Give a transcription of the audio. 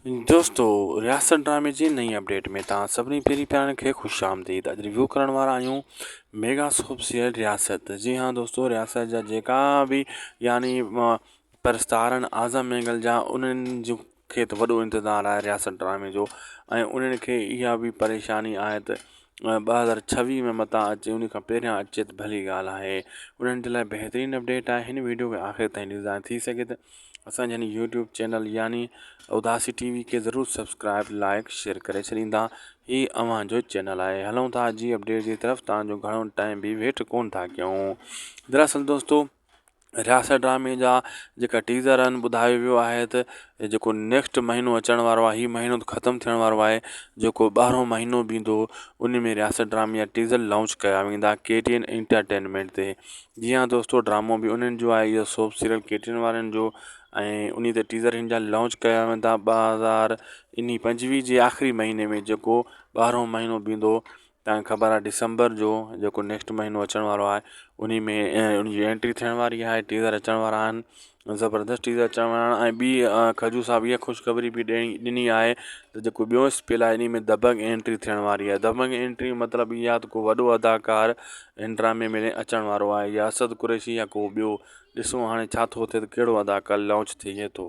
دوستو رياست ڊرامي جي نئين اپڊيٽ ۾ توهان سڀني پيري پيارن کي خوش آمديد اڄ ريويو ڪرڻ وارا آهيون ميگا سوپ سيريل رياست جي ها دوستو رياست جا جيڪا به يعني پرستار آهن اعظم مينگل جا انهن جو کي ته وڏو انتظار آهي رياست ڊرامي جو ۽ انهن کي اها به پريشاني آهي ته 2026 ۾ متان اچي ان کان پهريان اچي ته ڀلي ڳالهه آهي انهن جي لاء بهترين اپڊيٽ آهي هن ويڊيو کي آخر تائين ڏسندا ٿي سگهي ته اسان جي هن يوٽيوب چينل يعني اداسي ٽي وي کي ضرور سبسڪرائب لائڪ شيئر ڪري ڇڏيندا هي اوهان جو چينل آهي هلون ٿا جي اپڊيٽ جي طرف تان جو گهڻو ٽائيم به ويٽ ڪون ٿا ڪيون دراصل دوستو رياست ڊرامي جا جيڪا ٽيزر آهن ٻڌايو ويو آهي ته جيڪو نيڪسٽ مهينو اچڻ وارو آهي هي مهينو ته ختم ٿيڻ وارو آهي جيڪو ٻارهون مهينو به ايندو ان ۾ رياست ڊرامي جا ٽيزر لانچ ڪيا ويندا ڪي ٽي اين انٽرٽينمينٽ تي جي ها دوستو ڊرامو به انهن جو آهي اهو سوپ سيريل ڪي ٽي اين وارن جو ۽ انهي تي ٽيزر هن جا لانچ ڪيا ويندا 2000 انهي 25 جي آخري مهيني ۾ جيڪو ٻارهون مهينو به ايندو تان کي خبر آهي ڊسمبر جو جيڪو نيڪسٽ مهينو اچڻ وارو آهي انهي ۾ ان جي انٽري ٿيڻ واري آهي ٽيزر اچڻ وارا آهن زبردست ٽيزر اچڻ وارا آهن ۽ ٻي کجو صاحب اها خوشخبري به ڏيڻي ڏني آهي ته جيڪو ٻيو اسپيل آهي انهي ۾ دبنگ انٽري ٿيڻ واري آهي دبنگ انٽري مطلب اها ته ڪو وڏو اداڪار هن ڊرامي ۾ اچڻ وارو آهي يا اسد قريشي يا ڪو ٻيو ڏسو هاڻي ڇا ٿو ٿئي ته ڪهڙو اداڪار لانچ ٿئي ٿو.